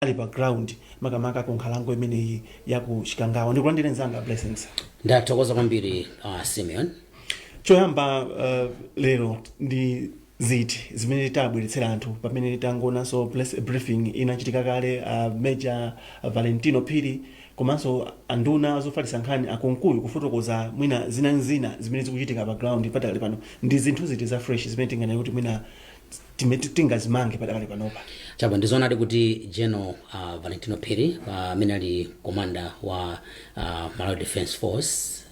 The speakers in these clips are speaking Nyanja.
Ali pa ground, makamaka ku nkhalango imeneyi ya ku Chikangawa. Ndikulandire mzanga Blessings. Ndathokoza kwambiri, Simeon. Choyamba, lero ndi ziti zimene tabweretsera anthu pamene tangonanso press briefing inachitika kale, Major Valentino Phiri komanso anduna zofalitsa nkhani akunkuyu kufotokoza mwina zina zina zimene zikuchitika pa ground padakali pano? Ndi zinthu ziti za fresh zimene tinganene kuti mwina tingazimange padakali panopa? Chabwino, ndizoonadi kuti General Valentino Phiri, amene ali commander wa Malawi Defense Force,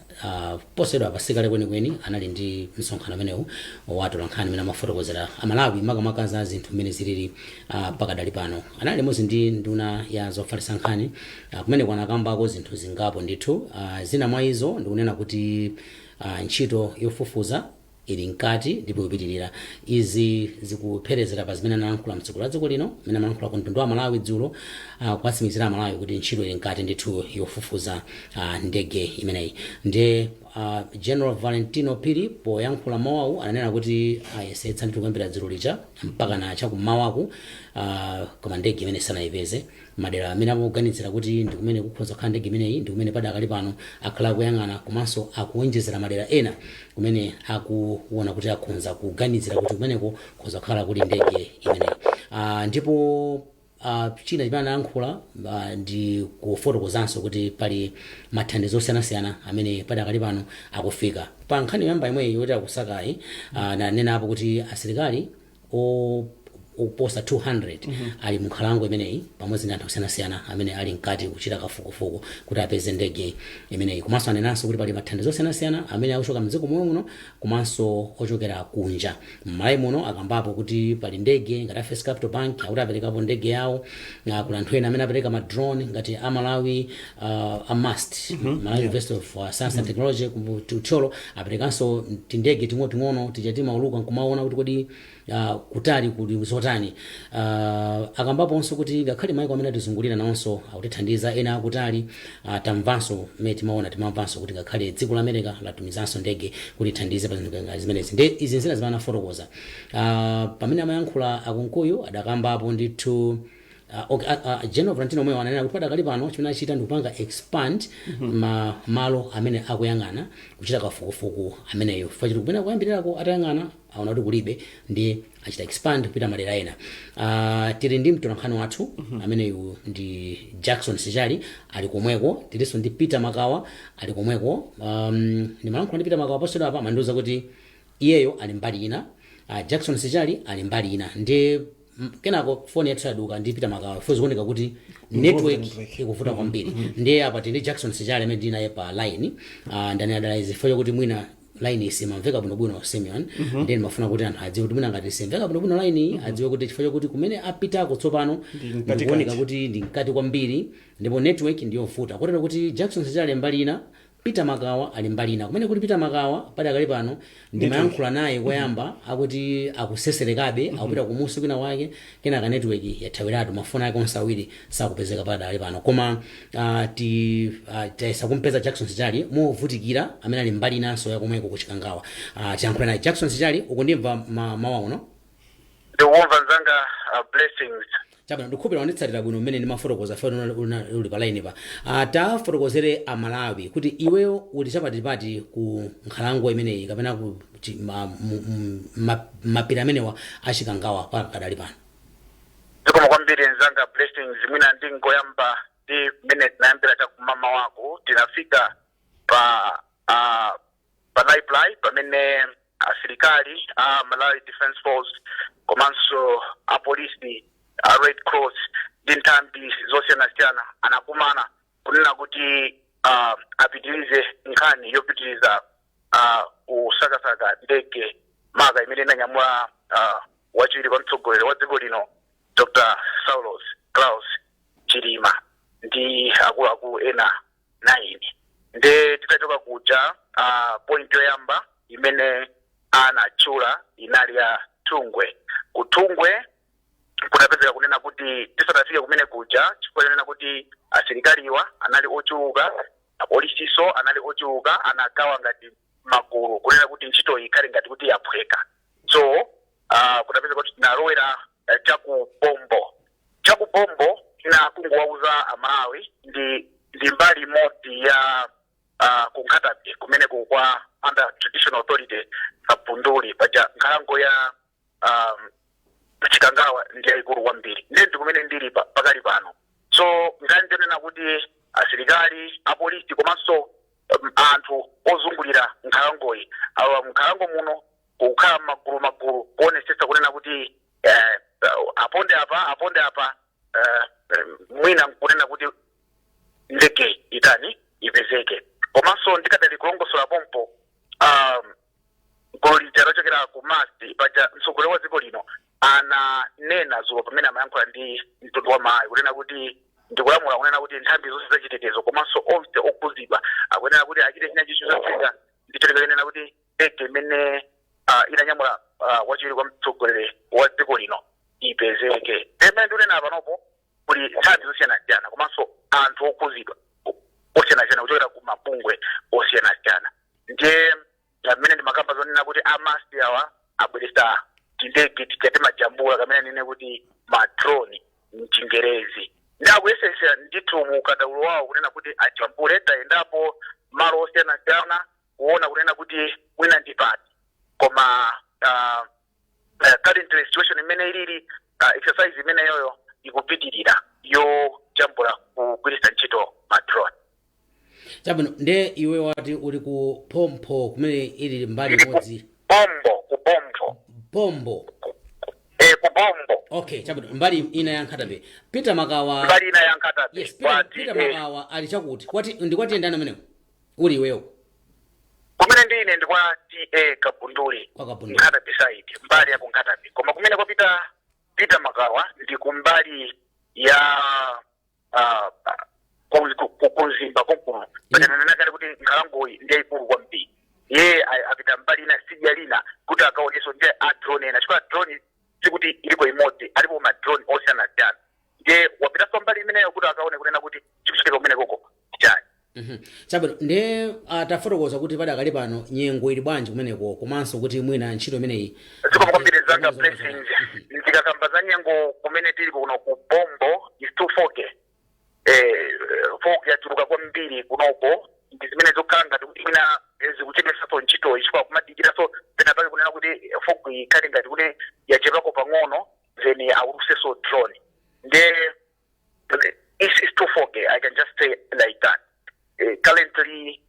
posachedwa pasikale kwenikweni anali ndi msonkhano amenewu wa atolankhani amene amafotokozera Amalawi makamaka za zinthu mmene zilili pakadali pano. Anali limodzi ndi nduna ya zofalitsa nkhani. Kumeneko anakambako zinthu zingapo ndithu. Zina mwa izo ndikunena kuti ntchito yofufuza ili mkati ndipo ikupitirira. Izi zikupherezera pa zimene analankhula mtsogoleri wa dziko lino amene amalankhula ku mtundu wa Malawi dzulo, kuwatsimikizira Amalawi kuti ntchito ili mkati ndithu yofufuza ndege imeneyi. Ndiye General Valentino Phiri poyankhula mawu ananena kuti ayesetsa ndithu kuyambira dzulo lija mpaka na chakummawaku, koma ndege imene sanayipeze. Madera amene amakuganizira kuti ndi kumene kukhoza kukhala ndege imeneyi ndi kumene padakali pano akhala akuyang'ana, komanso akuwonjezera madera ena kumene akuona kuti akhonza kuganizira kuti kumeneko kukhoza kukhala kuli ndege imeneyi. Ndipo china chimene anayankhula ndi kufotokozanso kuti pali mathandizo osiyanasiyana amene padakali pano akufika. Pa nkhani yoyamba imweyi yoti akusakayi, nanenapo kuti asilikali oposa 200 ali munkhalango imeneyi pamodzi ndi anthu osiyanasiyana amene ali mkati kuchita kafukufuku kuti apeze ndege imeneyi. Komanso anenanso kuti pali mathandizo osiyanasiyana amene akuchoka mdziko momwe muno komanso ochokera kunja. M'Malawi muno akambapo kuti pali ndege ngati a First Capital Bank akuti aperekapo ndege yawo. Kuli anthu ena amene apereka ma drone ngati a Malawi, a MUST, Malawi University of Science and Technology ku Thyolo, aperekanso tindege ting'onoting'ono tija timauluka nkumaona kuti kodi kutali kuli zotani. Akambaponso kuti ngakhale maiko amene atizungulira nawonso akutithandiza, ena akutali. Tamvanso mmene timaona, timamvanso kuti ngakhale dziko la America latumizanso ndege kuti ithandize pa zinthu ngati zimenezi. Ndi izi nzina zimene anafotokoza. Pamene amayankhula akunkuyu adakambapo ndithu. Okay, General Valentino omweyo ananena kuti padakali pano chimene achita ndikupanga expand malo amene akuyang'ana kuchita kafukufuku ameneyo, chifukwa choti kumene akuyambirirako atayang'ana aona kuti kulibe, ndi achita expand kupita madera ena. Tili ndi mtolankhani wathu ameneyu ndi Jackson Sichali, ali komweko. Tilinso ndi Peter Makawa, ali komweko. Ndimalankhula ndi Peter Makawa posachedwa apa, amandiuza kuti iyeyo ali mbali ina, Jackson Sichali ali mbali ina. Ndi kenako foni yathu yaduka ndi Peter Makawa fo zikuoneka kuti network network. Ikuvuta kwambiri. Ndiye apa tili ndi Jackson Sichali amene ndili naye pa line. Ndani adala izi chifukwa chokuti mwina line isimamveka bwinobwino, Simeon. Ndiye ndimafuna kuti anthu adziwe kuti mwina ngati simveka bwinobwino line iyi, adziwe kuti chifukwa chokuti kumene apitako tsopano Ndi mkatikati. ndikuoneka kuti ndi mkati kwambiri ndipo network ndiyovuta, kotero kuti Jackson Sichali mbali ina, Peter Makawa ali mbali ina. Kumene kuti Peter Makawa padakali pano ndimayankhula naye koyamba akuti akuseserekabe, akupita kumusi kwina kwake, kenaka network yathawiratu, mafoni ake onse awiri sakupezeka padakali pano. Koma tayesa kumpeza Jackson Sichali movutikira amene ali mbali inanso yakomweko kuchikangawa. Tiyankhule naye. Jackson Sichali, ukundimva mawa uno? Ndikumva mzanga, Blessings. Chabwino, ndikukhulupirira wanditsatira bwino mmene ndimafotokoza fe uli pa line pa. Tafotokozere Amalawi kuti iweyo uli chapatipati ku nkhalango imeneyi kapena ku mapiri amenewa achikangawa pakadali pano. Zikomo kwambiri mzanga Blessings. Mwina ndingoyamba ndi mmene tinayambira chakumama wako. Tinafika pa Raiply pamene asilikali a Malawi Defence Force komanso apolisi, a Red Cross ndi nthambi zosiyanasiyana anakumana kunena kuti apitirize nkhani yopitiriza kusakasaka ndege maka imene inanyamula wachiwiri kwa mtsogoleri wa dziko lino Dr Saulos Klaus Chilima ndi akuluakulu ena 9. Nde titachoka kuja, point yoyamba imene anatchula inali ya Thungwe. Ku Thungwe kunapezeka kunena kuti tisanafike kumene kuja, chifukwa chonena kuti asilikaliwa anali ochuluka, apolisiso anali ochuluka, anagawa ngati magulu kunena kuti ntchito ikhale ngati kuti yaphweka. So kunapezeka kuti tinalowera chakubombo. Chakubombo Ina kungowauza Amalawi ndi mbali imodzi ya ku Nkhata Bay kumeneko kwa under Traditional Authority Kabunduli. Paja nkhalango ya Chikangawa ndi yayikulu kwambiri, ndiye ndi kumene ndili pakali pano. So ngani ndinena kuti asilikali, apolisi komanso anthu ozungulira nkhalangoyi awa nkhalango muno kukhala magulu magulu kuonesesa kunena kuti aponde apa, aponde apa, mwina nkunena kuti ndege itani, ipezeke. Komanso ndikadali kulongosola pompo, gulu lija lochokera ku MUST, paja mtsogoleri wa dziko lino ananena zulo pamene amayankhula ndi mtundu wa Malawi kunena kuti ndikulamula kunena kuti nthambi zonse zachitetezo komanso onse okhuzidwa akuyenera kuti achite china chicho chotheka ndicho tikanena kuti ndege imene inanyamula wachiwiri kwa mtsogoleri wa dziko lino ipezeke. Imene ndikunena panopo, kuli nthambi zosiyanasiyana komanso anthu okhuzidwa osiyanasiyana kuchokera ku mabungwe osiyanasiyana. Ndiye pamene ndimakamba zonena kuti a MUST awa abweresa tindege tija timajambula, kamene nene kuti ma drone mchingerezi, ndi akuyesesa ndithu mu ukadaulo wawo kunena kuti ajambule. Tayendapo malo osiyanasiyana kuona kunena kuti mwina ndi pati, koma current situation imene ilili, exercise imeneyoyo ikupitirira yojambula kugwiritsa ntchito ma drone. Chabwino, nde iwe wati uli ku Phompho kumene ili mbali imodzi? Bombo, ku Bombo. Bombo. Eh, ku Bombo. Okay, chabwino, mbali ina ya Nkhata Bay. Peter Makawa. Mbali ina ya Nkhata Bay. Yes, Peter Makawa ali chakuti kwati ndikwati ndani amenewo uli iweyo? Kumene ndine ndi kwa TA Kabunduli. Kwa Kabunduli. Nkhata Bay side, mbali ya ku Nkhata Bay, koma kumene kwapita Peter Makawa ndi kumbali ya ku Mzimba konkuno. Patanena kale kuti nkhalangoyi ndi yayikulu kwambiri. Ye apita mbali ina, sidya lina, kuti akaonenso ndiye a drone ena, chifukwa drone sikuti iliko imodzi, alipo ma drone osiyanasiyana. Ndiye wapitanso mbali imeneyo kuti akaone kunena kuti chikuchitika kumene koko chani. Chabwino, ndiye tafotokoza kuti padakali pano nyengo ili bwanji kumeneko, komanso kuti mwina ntchito imeneyi? Zikomo kwambiri zanga, Blessings. Ndikakamba za nyengo kumene tili kuno ku Bombo is too foggy. Fog yachuluka kwambiri kunoko, ndi zimene zokhala ngati kuti mwina zikuchedwesanso ntchitoyi, chifukwa kumadikiranso pena pake kunena kuti fog ikhale ngati kuti yachepako pang'ono, then aulusenso drone. Nde it's too foggy, I can just say like that. Currently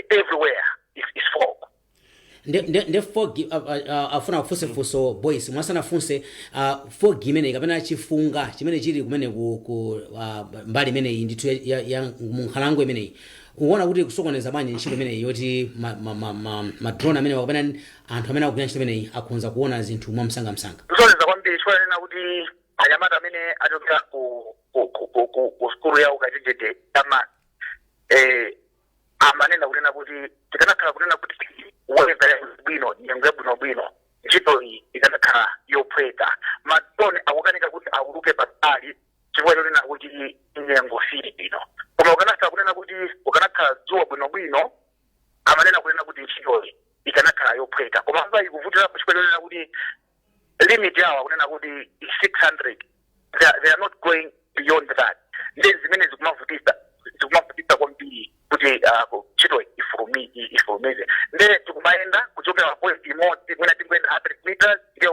everywhere is fog. Nde fog, afuna kufunse funso boys mwasanafunse, fog imeneyi kapena chifunga chimene chili kumene ku mbali imeneyi ndithu ya munkhalango imeneyi, ukuona kuti kusokoneza bwanji ntchito imeneyi yoti ma drone amene kapena anthu amene akugwira ntchito imeneyi akhonza kuona zinthu mwamsangamsanga? Kusokoneza kwambiri, chifukwa nena kuti anyamata amene achokera ku sukulu ya ukachenjede kama amanena kunena kuti tikanakhala kunena kuti weather bwino, nyengo yabwinobwino, ntchito iyi ikanakhala yophweka. Ma drone akukanika kuti auluke patali chifukwa chonena kuti nyengo sili bwino, koma ukanakhala kunena kuti ukanakhala dzuwa bwinobwino, amanena kunena kuti ntchitoyi ikanakhala yophweka. Koma apa ikuvutirapo chifukwa chonena kuti limit yawo akunena kuti is 600. They are not going beyond that. Ndi zimene zikumavutisa kwambiri kuti ntchito ifulumize. Nde tikumayenda kuchokera point imodzi, mwina tingoyenda 100 meters, ndiye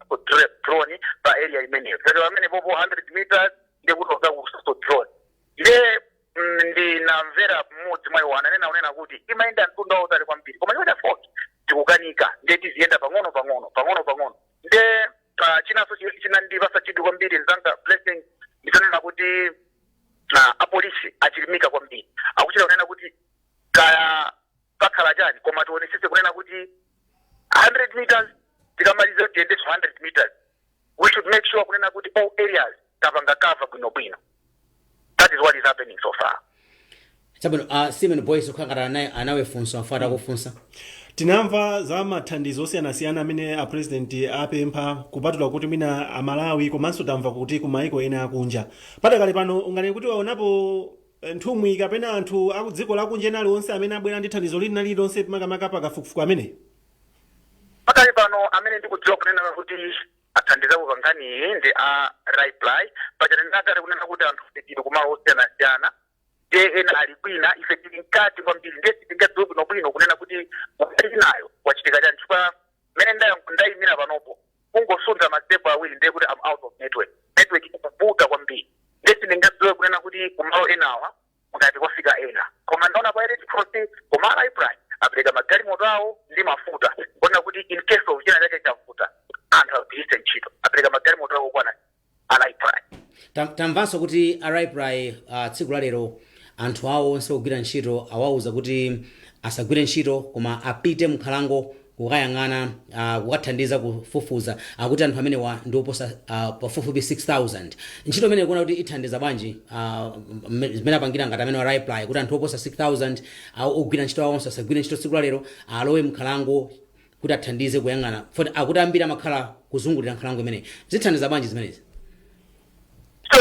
kuti drone pa area imeneyo, tikati pamene popo 100 meters, ndiye kuti ukakusaso drone. Ndiye ndinamvera mmodzi mwa iwo ananena kunena kuti imayenda mtunda wautali kwambiri, koma chifukwa cha fog tikukanika, ndiye tiziyenda pang'ono pang'ono, pang'ono pang'ono. Ndiye chinanso chinandipasa chidwi kwambiri, mzanga Blessing, ndichonena kuti apolisi achilimika kwambiri, akuchita kunena kuti kaya pakhala chani, koma tionesese kunena kuti 100 meters tikamaliza tiyendeso 100 meters. We should make sure kunena kuti all areas tapanga cover bwinobwino. That is what is happening so far. Chabwino, Simon Boys ukhala naye anawe funso afata kufunsa. Tinamva za mathandizo osiyanasiyana amene a president apempha, kupatula kuti mwina Amalawi, komanso tamva kuti kumaiko ena akunja. Padakali pano unganene kuti waonapo nthumwi kapena anthu aku dziko lakunja ena aliwonse amene abwera ndi thandizo lina lililonse, makamaka pakafukufuku amene? Pakali pano amene ndikudziwa kunena kuti Athandizapo pa nkhani iyi ndi a Raiply. Paja ndinakale kunena kuti anthu tili kumalo osiyanasiyana, ndiye ena ali kwina, ife tili mkati kwambiri, ndiye sitingadziwe bwinobwino kunena kuti kumbali inayo kwachitika chani, chifukwa mmene ndayimira panopo, kungosuntha masitepu awiri ndiye kuti am out of network. Network ikuvuta kwambiri, ndiye sindingadziwe kunena kuti kumalo enawa ngati kwafika ena. Koma ndaona pa Red Cross koma Raiply apereka magalimoto awo ndi mafuta, kuona kuti in case of china chake chavuta, anthu agwiritse ntchito. Apereka magalimoto awo kwana a Raiply. Tamvanso kuti a Raiply tsiku la lero anthu awo onse ogwira ntchito awauza kuti asagwire ntchito koma apite mnkhalango kukayang'ana, kukathandiza kufufuza. Akuti anthu amenewa ndi oposa pafupifupi 6000. Ntchito imene ikuona kuti ithandiza bwanji, zimene apangira ngati amene wa Raiply, kuti anthu oposa 6000 ogwira ntchito awo onse asagwire ntchito tsiku la lero, alowe mnkhalango kuti athandize kuyang'ana, foti akuti ambiri amakhala kuzungulira nkhalango imeneyi? Zithandiza bwanji zimenezi? So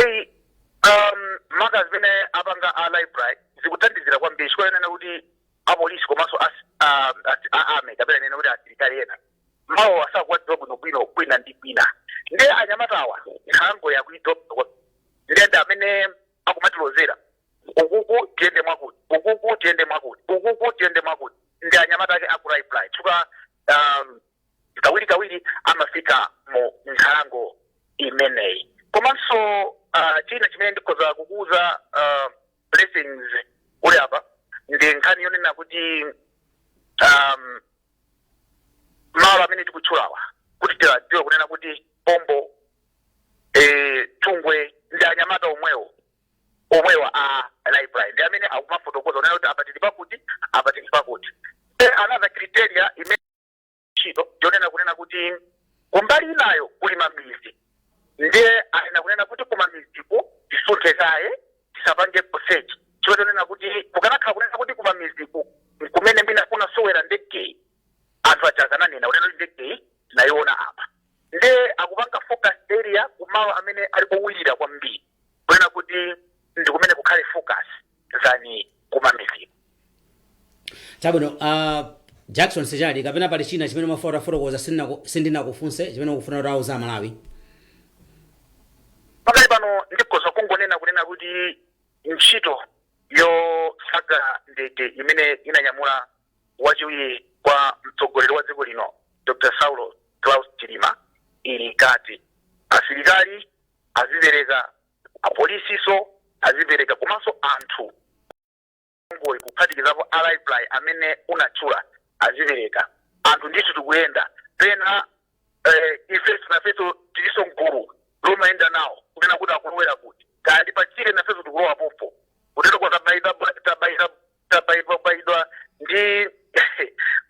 maka zimene apanga a Raiply zikuthandizira kwambiri, chifukwa nena kuti apolisi komanso a army, kapena nene kuti asilikali ena, mawo asakuwadziwa bwinobwino kwina ndi kwina. Ndiye anyamatawa nkhalango yakuidziwa bwino, ndiye ndi amene akumatilozera, ukuku tiyende mwakuti, ukuku tiyende mwakuti, ukuku tiyende mwakuti. Ndi anyamata ake aku Raiply, chifukwa kawiri kawiri amafika mu nkhalango imeneyi. Komanso china chimene ndikhoza kukuuza, Blessings, uli apa, ndi nkhani yonena kuti malo amene tikutchulawa kuti tiwadziwe kunena kuti Pombo, Thungwe, ndi anyamata omwewo omwewa a Raiply ndi amene akumafotokoza kunena kuti apa tili pakuti, apa tili pakuti. Another criteria imene ntchito yonena kunena kuti kumbali inayo kuli mamizi, ndiye anena kunena kuti kumamiziku tisunthe kaye, tisapange search, chifukwa chonena kuti kukanakhala kunena kuti kumamiziku kumene mwina kunasowera ndegeyi, anthu aja akananena kunena kuti ndegeyi tinayiona apa. Ndiye akupanga focus area kumalo amene ali owirira kwambiri, kunena kuti ndi kumene kukhale focus than kumamiziku. Chabwino, Jackson Sichali, kapena pali china chimene umafuna utafotokoza sindinakufunse, chimene ukufuna kuti auza Amalawi? Pakali pano ndikhoza kungonena kunena kuti ntchito yosaka ndege imene inanyamula wachiwiri kwa mtsogoleri wa dziko lino, Dr Saulo Klaus Chilima, ili mkati. Asilikali azipereka, apolisiso azipereka, komanso anthu ngoyi kuphatikizapo a Raiply amene unatchula azipereka. Anthu ndithu tikuyenda pena, ifeso nafeso tiliso mgulu lomayenda nawo kunena kuti akulowera kuti kandi pachire, nafeso tikulowa popo kutero kwa tabaidwa ndi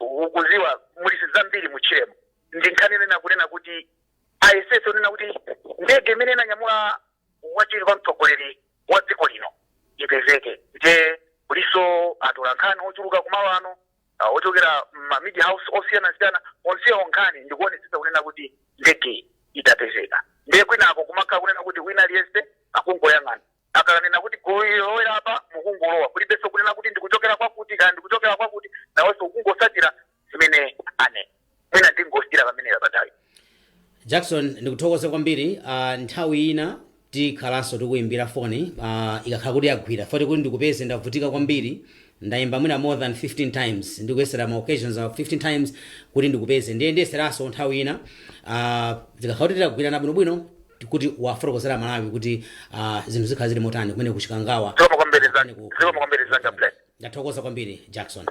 ukuziwa mulisi zambiri muchiremo. Ndi nkhani inena kunena kuti ayesese kunena kuti ndege imene inanyamula wachiwiri kwa mtsogoleri wa dziko lino ipezeke. Ndiye kuliso atola nkhani ochuluka kumalo ano, ochokera ma media house osiyanasiyana, onsewo nkhani ndikuonetsetsa kunena kuti ndege itapezeka. Ndiye kwinako kumakhala kunena kuti wina aliyense akungoyang'ana, akanena kuti gulowera apa, mukungolowa, kulibenso kunena kuti ndikuchokera kwakuti kana ndikuchokera kwakuti, nawenso ukungosatira zimene ane. Mwina ndingosiyira pamenepa patali. Jackson, ndikuthokoze kwambiri. Nthawi ina tikhalanso tikuyimbira foni, ikakhala kuti yagwira, foti kuti ndikupeze ndavutika kwambiri. Ndayimba mwina more than 15 times, ndikuyesera ma occasions of 15 times kuti ndikupeze. Ndiye ndiyeseranso nthawi ina, zikakhala kuti tidagwirana bwinobwino kuti wafotokozera Malawi kuti zinthu zikhala zili motani kumene kuChikangawa. Zikomo kwambiri, zikomo kwambiri zanga, Bless. Ndathokoza kwambiri, Jackson.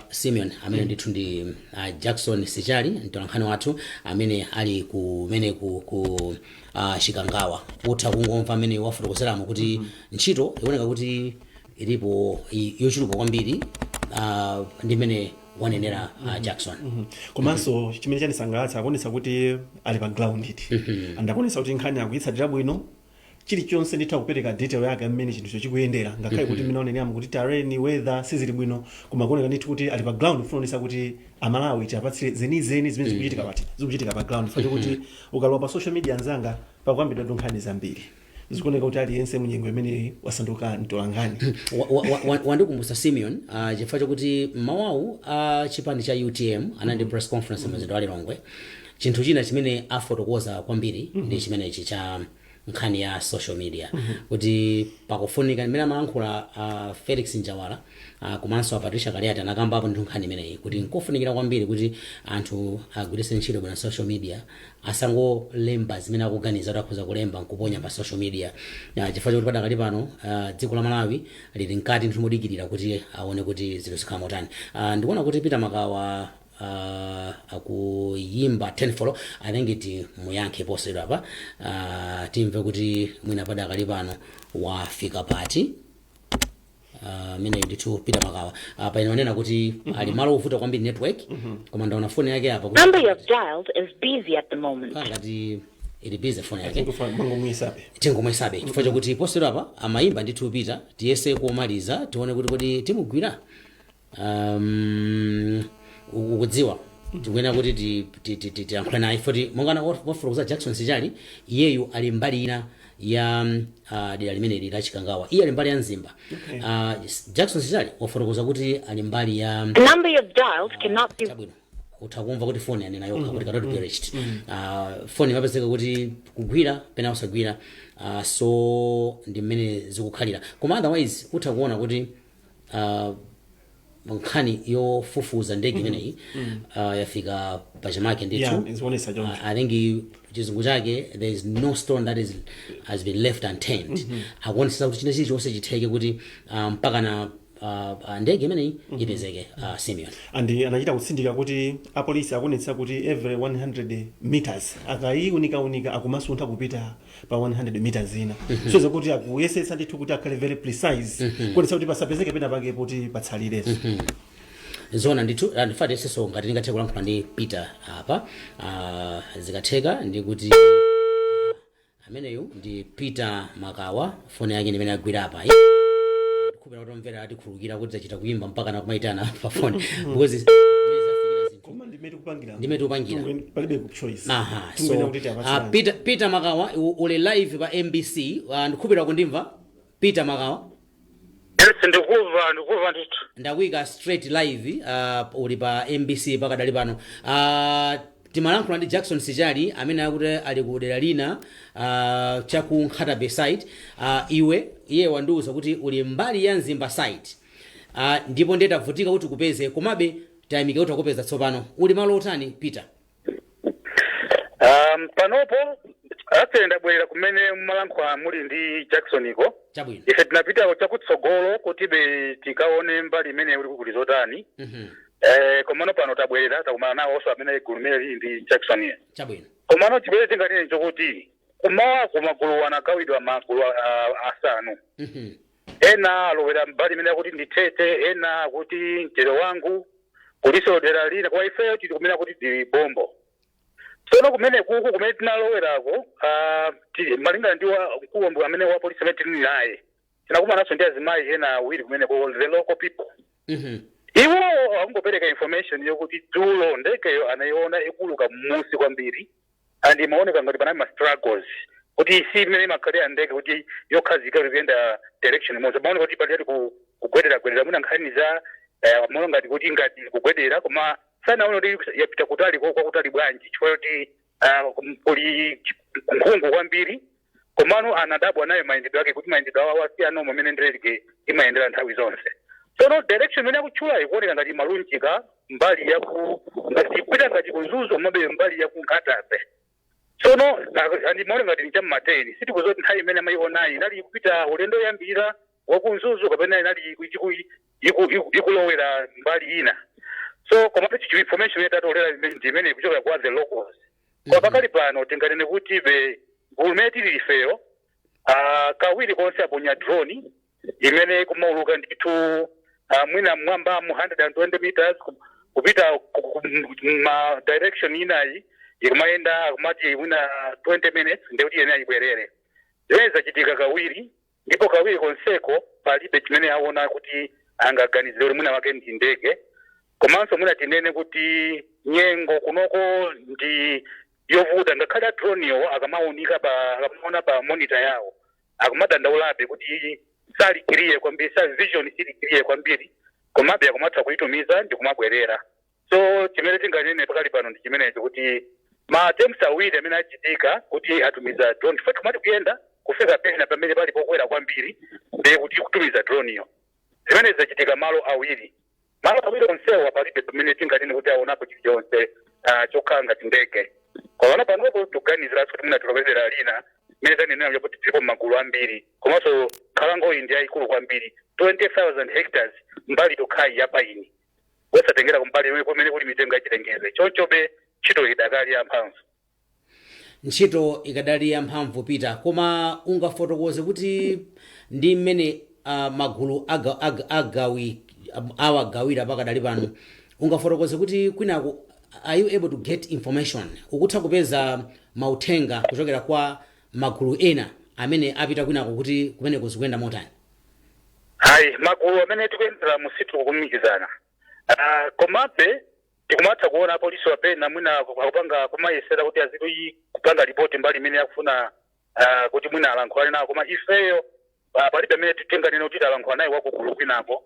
Simeon, amene ndithu ndi Jackson Sichali, mtolankhani wathu amene ali kumene ku Chikangawa. Utha kungomva amene wafotokozeramo kuti ntchito ikuoneka kuti ilipo yochuluka kwambiri, ndi mmene wanenera Jackson. Komanso chimene chandisangalatsa, akuonetsa kuti ali pa ground iti, andakuonetsa kuti nkhani akuyitsatira bwino, chilichonse nditha kupereka detail yake mmene chinthucho chikuyendera, ngakhale kuti mmene waneneramo kuti terrain, weather sizili bwino, koma kuoneka ndithu kuti ali pa ground, kufunanisa kuti Amalawi tiapatsire zenizeni zimene zikuchitika pati, zikuchitika pa ground. Fati kuti ukalowa pa social media, anzanga, pakuyambidwa nkhani zambiri, zikuoneka kuti aliyense munyengo imeneyi wasanduka mtolankhani. Wandikumbutsa Simeon, chifukwa chokuti mmawawu a chipani cha UTM anali ndi press conference mzinda wa Lilongwe. Chinthu china chimene afotokoza kwambiri ndi chimenechi cha nkhani ya social media, kuti pakufunika imene amalankhula Felix Njawala komanso a Patricia Kaliati anakambapo ndithu nkhani imeneyi, kuti nkofunikira kwambiri kuti anthu agwiritse ntchito bwino social media, asangolemba zimene akuganiza kuti akhoza kulemba nkuponya pa social media, chifukwa chokuti padakali pano dziko la Malawi lili mkati ndithu modikirira kuti aone kuti zinthu zikhala motani. Ndikuona kuti Peter Makawa akuyimba 10 follow. I think iti muyankhe posachedwa apa, timve kuti mwina padakali pano wafika pati. Meneyo ndithu Peter Makawa. Paine manena kuti ali malo ovuta kwambiri network, koma ndaona foni yake apa kuti Number you have dialed is busy at the moment. Ngati ili busy foni yake, mangomwisabe. Tingomwesabe, chifukwa chokuti posachedwa apa amayimba ndithu Peter. Tiyese komaliza, tione kuti kodi timugwira. Ukudziwa tikuyenera kuti tiyankhule naye foti mongana wafotokoza Jackson Sichali, iyeyu ali mbali ina ya dera limeneli la Chikangawa, iye ali mbali ya Mzimba. Jackson Sichali wafotokoza kuti ali mbali ya The number you have dialed cannot be Chabwino, utha kumva kuti foni yanena yokha kuti cannot be reached. Foni imapezeka kuti kugwira pena usagwira, so ndi mmene zikukhalira. Koma otherwise utha kuona kuti nkhani yofufuza ndege imeneyi yafika pachimake ndithu. Yeah, zionesa choncho. I think chizungu chake, "There is no stone that has been left unturned." Akuonetsetsa kuti china chilichonse chitheke kuti mpaka na ndege imeneyi ipezeke, Simeon. And anachita kutsindika kuti apolisi akuonetsa kuti every 100 meters akayiunikaunika akumasuntha kupita pa 100 meters ina, so zakuti akuyesetsa ndithu kuti akhale very precise kuonetsa kuti pasapezeke pena pake poti patsalirenso. Zona ndithu. Ndifati yesenso ngati ndingathe kulankhula ndi Peter apa, zikatheka ndi kuti ameneyu ndi Peter Makawa, foni yake ndimene agwira apa. Ndikupera kuti omvera atikhululukira kuti tachita kuimba mpaka nakumaitana pa foni, because zimene zafikira zinthu. Koma ndimene tikupangira. Ndimene tikupangira. Palibe ku choice. Aha, so Tingoyenera kuti tiapatsirane. Peter Makawa, uli live pa MBC. Ndikukhulupirira kundimva, Peter Makawa? Yes, ndikuva, ndikuva ndithu. Ndakuyika straight live, uli pa MBC pakadali pano. Timalankhula ndi Jackson Sichali amene akuti ali ku dera lina chaku Nkhata Bay side. Iwe, iye wandiuza kuti uli mbali ya Mzimba side, ndipo ndiye tavutika kuti kupeze, komabe tayamika kuti takupeza tsopano. Uli malo otani, Peter? Panopo actually ndabwerera kumene mumalankhula muli ndi Jackson iko. Chabwino. Ife tinapita chakutsogolo kuti be tikaone mbali imene uli kuli zotani. Komano pano tabwerera, takumana nawonso amene gulu limene lili ndi Jackson iye. Komano chimene tinganene chokuti kumawako magulu anagawidwa, magulu asanu. Ena alowera mbali imene akuti ndi Thete, ena akuti mchere wangu, kuliso dera lina kwa ifeyo tili kumene akuti ndi Bombo. Tsono kumene kuku kumene tinalowerako, malingana ndi mkulu amene wa polisi amene tili naye, tinakumananso ndi azimayi ena awiri kumeneko, the local people. Iwo akungopereka information yokuti dzulo ndegeyo anayiona ikuluka m'munsi kwambiri, and imaoneka ngati panali ma struggles, kuti si imene imakhalira ndege kuti yokhazika kuti kuyenda direction imodzi. Maoneka kuti pali kugwedera gwedera, mwina nkhani za maona ngati kuti ngati kugwedera, koma sanaone kuti yapita kutali kwakutali bwanji, chifukwa kuti kuli nkhungu kwambiri. Komano anadabwa nayo mayendedwe ake, kuti mayendedwe awo asiyana omwe amene ndege imayendera nthawi zonse. Tsono direction imene akutchula ikuoneka ngati malunjika mbali yaku ngati kupita ngati ku Mzuzu, komabe mbali yaku Nkhata Bay. Tsono andimaona ngati ni cham'mateni, sitikudziwa kuti nthawi imene amayionayi inali ikupita ulendo oyambira waku Mzuzu kapena inali ikulowera mbali ina. So komabe chichi information imene tatolera ndi imene ikuchokera kwa the locals. Kwa pakali pano tinganene kuti be gulu limene tili ifeyo, kawiri konse aponya drone imene ikumauluka ndithu, mwina mwamba mu 120 meters kupita ma direction inayi, ikumayenda akumati mwina 20 minutes ndikuti iyene ayibwerere. Zimene zachitika kawiri, ndipo kawiri konseko palibe chimene aona kuti angaganizire kuti mwina wake ndi ndege. Komanso mwina tinene kuti nyengo kunoko ndi yovuta, ngakhale a drone akamaunika pa akamaona pa monitor yawo akumadandaulabe kuti sali clear kwambiri, sa vision sili clear kwambiri, komabe akumatha kuitumiza ndi kumabwerera. So chimene tinganene pakali pano ndi chimenecho, kuti Ma attempts awiri amene achitika kuti atumiza drone, chifukwa tikumati kuyenda kufika pena pamene pali pokwera kwambiri, ndiye kuti kutumiza drone iyo. Zimene zachitika malo awiri, malo awiri onsewa palibe pamene tinganene kuti aonapo chilichonse chokhala ngati ndege. Koma panopo tikuganiziranso kuti mwina tilowezera lina mmene tanenera kuti tilipo magulu ambiri, komanso nkhalango iyi ndi yayikulu kwambiri, 20,000 hectares mbali yokhayi ya paini, wosatengera kumbali imene kumene kuli mitengo yachilengedwe. Chonchobe ntchito idakali yamphamvu. Ntchito ikadali yamphamvu, Peter, koma ungafotokoze kuti ndi mmene magulu agawi awagawira pakadali pano, ungafotokoze kuti kwinaku are you able to get information, ukutha kupeza mauthenga kuchokera kwa magulu ena amene apita kwinako kuti kumeneko zikuyenda motani? Hayi, magulu amene tikuyendera musitu kukumikizana, komabe tikumatha kuona apolisi wapena mwina akupanga kumayesera kuti azikuyi kupanga ripoti mbali imene akufuna kuti mwina alankhulane nawo. Koma ifeyo palibe amene tinganene kuti talankhula naye wakugulu kwinako,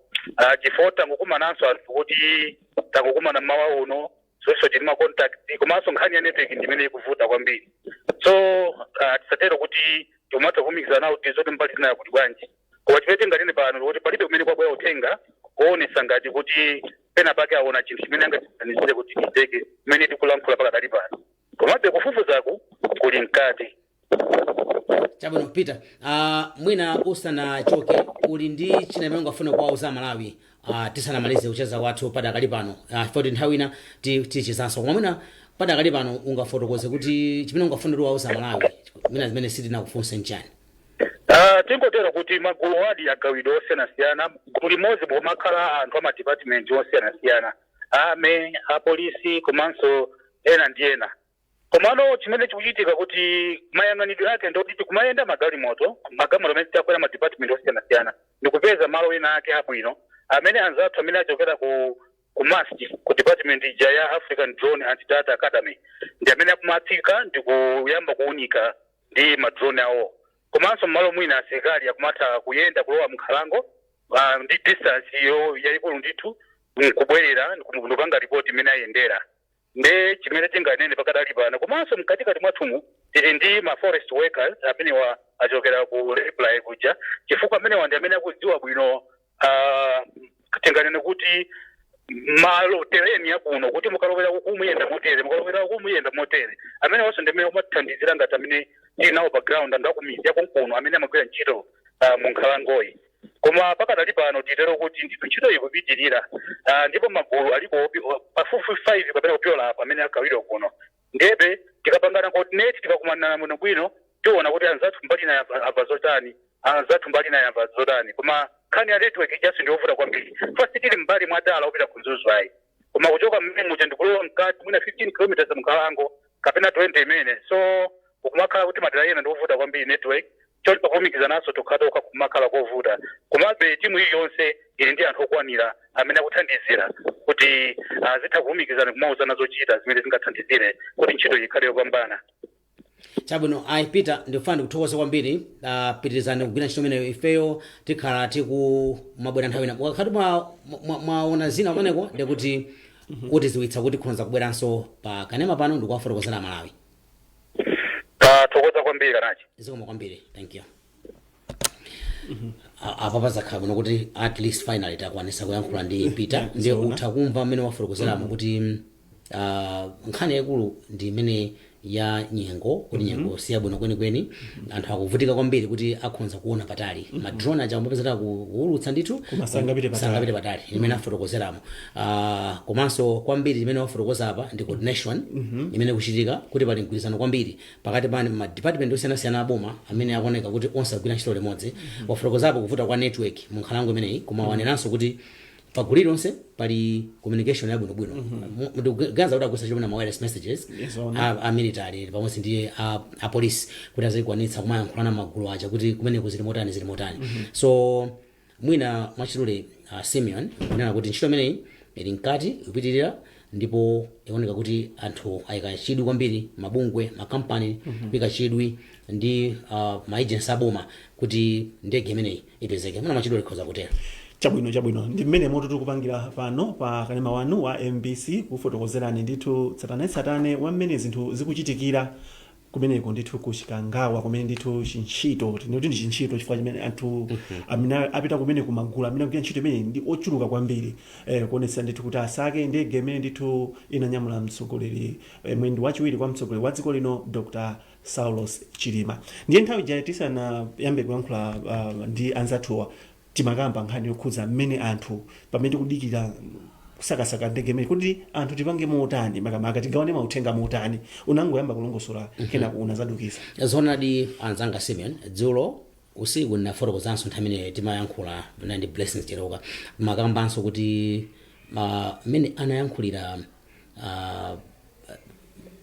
chifukwa tangokumananso anthu kuti tangokumana mmawa uno, zonso tili ma contact, komanso nkhani ya network ndi imene ikuvuta kwambiri. So tisatero kuti tikumatha kulumikizana nawo kuti zoti mbali zinayo kuti bwanji. Koma chimene tinganene pano kuti palibe kumene kwabwera uthenga kuonesa ngati kuti pena pake aona chinthu chimene angachiganizire kuti ndege imene tikulankhula pakadali pano. Komabe kufufuzaku kuli mkati. Chabwino, Peter, mwina usanachoke uli ndi china imene ungafune kuwauza Malawi tisanamalize kucheza kwathu padakali pano, poti nthawi ina tichezanso, koma mwina padakali pano ungafotokoze kuti chimene ungafune kuti wauza Malawi, mwina zimene sitinakufunse, nchani? Tingotero kuti magulu adi agawidwa osiyanasiyana. Gulu limodzi pomakhala anthu ama department osiyanasiyana, ame apolisi komanso ena ndi ena. Komano chimene chikuchitika kuti mayang'anidwe ake ndoti tikumayenda magalimoto, magalimoto amene tiakwera ma department osiyanasiyana, ndikupeza malo ena ake abwino amene anzathu amene achokera ku MUST, ku department ija ya African Drone and Data Academy, ndi amene akumatsika ndikuyamba kuunika ndi ma drone awo. Komanso mmalo mwina asilikali akumatha kuyenda kulowa mnkhalango ndi distance yo yayikulu ndithu, nkubwerera ndikupanga ripoti imene ayendera. Nde chimene tinganene pakadali pano, komanso mkatikati mwathumu tili ndi ma forest workers amene wa achokera ku Raiply kuja, chifukwa amenewa ndi amene akudziwa bwino, tinganene kuti malo, terrain yakuno, kuti mukalowera uku muyenda motere, mukalowera uku muyenda motere. Amene wanso ndi amene umatithandizira ngati amene tili nawo pa ground, anthu akumizi yakonkuno amene amagwira ntchito mu nkhalangoyi. Koma pakadali pano titero kuti ndithu ntchito ikupitirira, ndipo magulu alipo pafupifupi 5 kapena kupyola apo amene agawidwa kuno. Ndebe tikapangana coordinate, tikakumana bwino bwino, tiona kuti anzathu mbali naye amva zotani, anzathu mbali naye amva zotani. Koma nkhani ya network ijaso ndiyovuta kwambiri. First, tili mbali mwa dala opita ku Mzuzu ayi, koma kuchoka mmene muja ndikulowa mkati mwina 15 kilometers mnkhalango kapena 20 imene, so kumakhala kuti madera ena ndiovuta kwambiri network, choncho kulumikizananso tokhatokha kumakhala kovuta. Komabe timu iliyonse ili ndi anthu okwanira amene akuthandizira kuti azitha kulumikizana, kumauzana zochita zimene zingathandizire kuti ntchito ikhale yopambana. Chabwino, ayi Peter, ndikufuna ndikuthokoze kwambiri. Pitirizani kugwira ntchito imeneyo. Ifeyo tikhala tikumabwera nthawi ina. Mukakhati mwaona zina kumeneko, ndikuti utiziwitsa kuti khonza kubweranso pa kanema pano ndikuwafotokozera Malawi. Tathokoza kwambiri kanachi. Zikomo kwambiri, thank you. Apa pazakhala bwino kuti at least finally takwanisa kuyankhula ndi Peter. Ndiye utha kumva mmene wafotokozeramo kuti nkhani yaikulu ndi imene ya nyengo, kuti nyengo siyabwino kwenikweni, anthu akuvutika kwambiri kuti akhonza kuona patali. Ma drone aja kumapezera kuwulutsa ndithu, Koma sangapite patali. Sangapite patali, imene afotokozeramo. Komanso kwambiri imene wafotokoza apa ndi coordination imene kuchitika, kuti pali mgwirizano kwambiri pakati pa ma department osiyanasiyana aboma amene akuoneka kuti onse agwira ntchito limodzi. Wafotokozapo kuvuta kwa network mu nkhalango imeneyi, koma wanenanso kuti pagulu lilonse pali communication yabwinobwino. Ndikuganiza kuti agwiritsa ntchito ma wireless messages Zoona. a military pamodzi ndi a police kuti azikwanitsa kumayankhulana magulu aja kuti kumeneko zili motani, zili motani. So mwina mwachidule, Simeon, kunena kuti ntchito imeneyi ili mkati, ikupitirira, ndipo ikuoneka kuti anthu ayika chidwi kwambiri, mabungwe, makampani kuyika chidwi ndi ma agency aboma kuti ndege imeneyi ipezeke. Mwina mwachidule likhoza kutero. Chabwino, chabwino. Ndi mmene moto tikupangira pano pa kanema wanu wa MBC, kufotokozerani ndithu tsatanetsatane wa mmene zinthu zikuchitikira kumeneko ndithu kuChikangawa, kumene ndithu chintchito, tinoti ndi chintchito chifukwa chimene anthu amene apita kumene kumagulu amene akugwira ntchito imene ndi ochuluka kwambiri, kuonetsa ndithu kuti asake ndege imene ndithu inanyamula mtsogoleri, mwendo wachiwiri kwa mtsogoleri wa dziko lino, Dr Saulos Chilima. Ndiye nthawi ija tisanayambe kuyankhula ndi anzathuwa, timakamba nkhani yokhudza mmene anthu, pamene tikudikira kusakasaka ndege imene, kuti anthu tipange motani, makamaka tigawane mauthenga motani. Unangoyamba kulongosola, kenako unazadukisa. Zoonadi, anzanga Simeon, dzulo usiku ndinafotokozanso nthawi imene timayankhula na ndi Blessings Cheroka, makambanso kuti mmene anayankhulira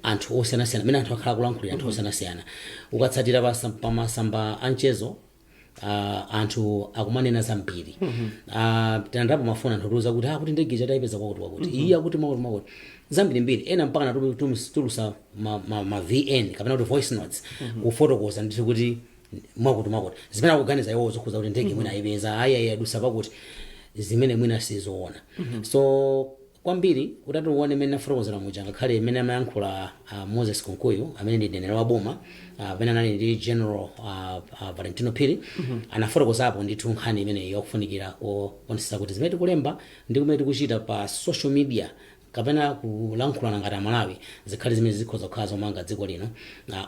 anthu osiyanasiyana, mmene anthu akhala kulankhulira anthu osiyanasiyana, ukatsatira pamasamba a mchezo, anthu akumanena zambiri. Tilandapo mafoni, anthu atiuza kuti kuti ndege chatayipeza kwakuti kwakuti, iye akuti mwakuti mwakuti, zambirimbiri. Ena mpaka natulusa ma VN kapena kuti voice notes, kufotokoza ndithu kuti mwakuti mwakuti, zimene akuganiza iwo zokhuza kuti ndege mwina ayipeza, ayi ayi, adusa pakuti, zimene mwina sizoona. So kwambiri utati uone mmene nafotokozera muja, ngakhale mmene amayankhula Moses Kunkuyu amene ndi mneneri wa boma, pamene anali ndi General Valentino Phiri, anafotokozapo ndithu nkhani imeneyi yokufunikira kuonetsetsa kuti zimene tikulemba ndi kumene tikuchita pa social media kapena kulankhulana ngati Amalawi zikhale zimene zikhoza kukhala zomanga dziko lino,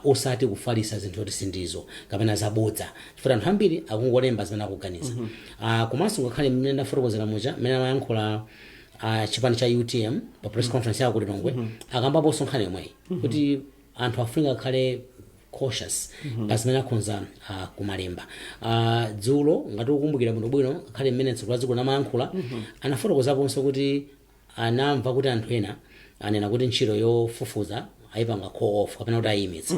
osati kufalisa zinthu zoti sindizo kapena zabodza, chifukwa anthu ambiri akungolemba zimene akuganiza. Komanso ngakhale mmene ndafotokozera muja, mmene amayankhula chipani cha UTM pa press conference yawo ku Lilongwe, akambaponso nkhani yomweyi kuti anthu afunika akhale cautious pa zimene akhonza kumalemba. Dzulo, ngati ukukumbukira bwinobwino, ngakhale mmene mtsogoleri wa dziko namayankhula, anafotokozaponso kuti anamva kuti anthu ena anena kuti ntchito yofufuza ayipanga call off kapena kuti ayimitsa,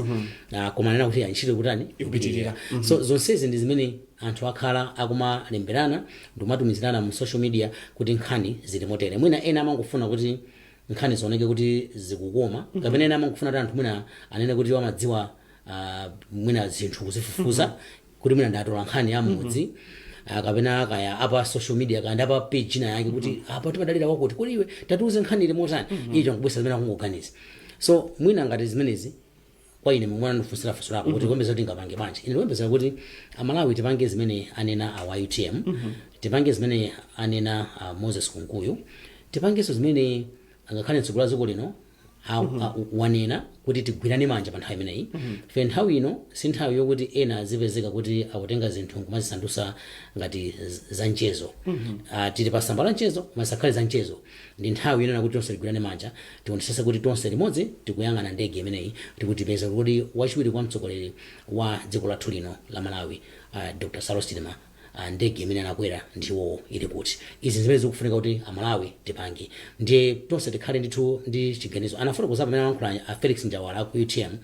koma anena kuti ntchito ikutani? Ikupitirira. So zonsezi ndi zimene anthu akhala akumalemberana ndikumatumizirana mu social media kuti nkhani zili motere. Mwina ena amangofuna kuti nkhani zioneke kuti zikukoma, kapena ena amangofuna kuti anthu mwina anene kuti amadziwa mwina zinthu kuzifufuza, kuti mwina ndatola nkhani ya mmudzi, kapena kaya apa social media, kaya apa page ina yake, kuti apa timadalira wakuti, kuti iwe tatiuze nkhani ili motani, icho nkubwesa zimene akungoganiza. So mwina ngati zimenezi, kwa ine mwana ndifunsira funso lako kuti kuyembeza kuti ngapange bwanji, ine ndikuyembezera kuti Amalawi tipange zimene anena awa UTM, tipange zimene anena Moses Kunkuyu, tipangenso zimene ngakhale mtsogoleri wa dziko lino wanena kuti tigwirane manja pa nthawi imeneyi. Fe nthawi ino si nthawi yokuti ena azipezeka kuti akutenga zinthu nkumazisandusa ngati za mchezo. Tili pa tsamba la mchezo, koma zisakhale za mchezo. Ndi nthawi yonena kuti tonse tigwirane manja, tionetsetse kuti tonse limodzi tikuyang'ana ndege imeneyi, tikutipeza kuti wachiwiri kwa mtsogoleri wa dziko lathu lino la Malawi, Dr Saulos Chilima, ndege imene anakwera ndiwo ili kuti. Izi zimene zikufunika kuti Amalawi tipange, ndiye tonse tikhale ndithu ndi chiganizo. Anafotokoza pamene amayankhula a Felix Njawala ku UTM,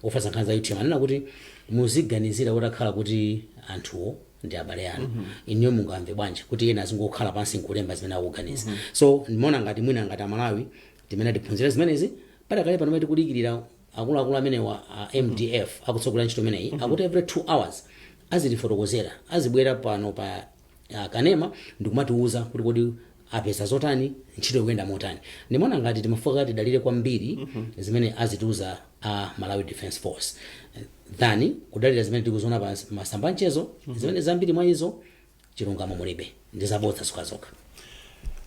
ofalitsa nkhani za UTM, anena kuti muziganizira kuti akhala kuti anthuwo ndi abale anu, inuyo mungamve bwanji kuti ena azingokhala pansi nkulemba zimene akuganiza? So ndimaona ngati mwina ngati Amalawi timene tiphunzire zimenezi padakale pano pamene tikudikirira akuluakulu amenewa a MDF akutsogolera ntchito imeneyi, akuti every 2 hours azitifotokozera, azibwera pano pa kanema ndikumatiuza kuti kodi apeza zotani, ntchito ikuyenda motani. Ndimaona ngati timafunika tidalire kwambiri zimene azitiuza a Malawi Defense Force than kudalira zimene tikuziona pa masamba mchezo, zimene zambiri mwa izo chilungamo mulibe, ndi zabodza zokhazokha.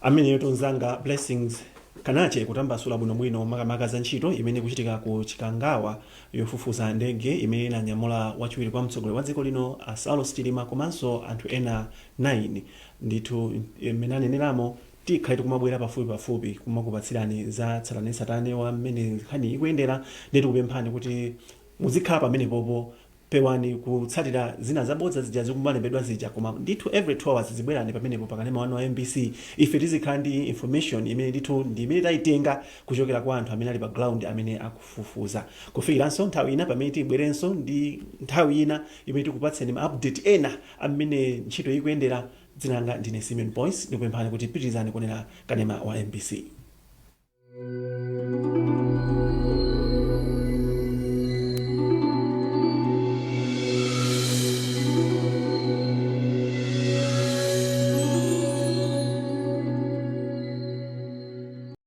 Ameneyo tonzanga Blessings Kanache, kutambasula bwinobwino makamaka za ntchito imene ikuchitika ku Chikangawa yofufuza ndege imene inanyamula wachiwiri kwa mtsogoleri wa dziko lino a Saulos Chilima komanso anthu ena 9. Ndithu mmene aneneramo, tikhale tikumabwera pafupi pafupi kumakupatsirani za tsatanetsatane wa mmene nkhani ikuyendera. Ndiye tikupemphani kuti muzikhala pamenepopo, pewani kutsatira zina zabodza zija zikumalembedwa zija, koma ndithu every 2 hours zibwerani pamenepo pakanema wanu wa MBC. Ife tizikhala ndi information imene ndithu ndi imene tayitenga kuchokera kwa anthu amene ali pa ground, amene akufufuza. Kufikiranso nthawi ina pamene tibwerenso ndi nthawi ina imene tikupatseni ma update ena amene ntchito ikuyendera, dzina langa ndine Simeon Boyce. Ndikupemphani kuti pitirizani kuonera kanema wa MBC.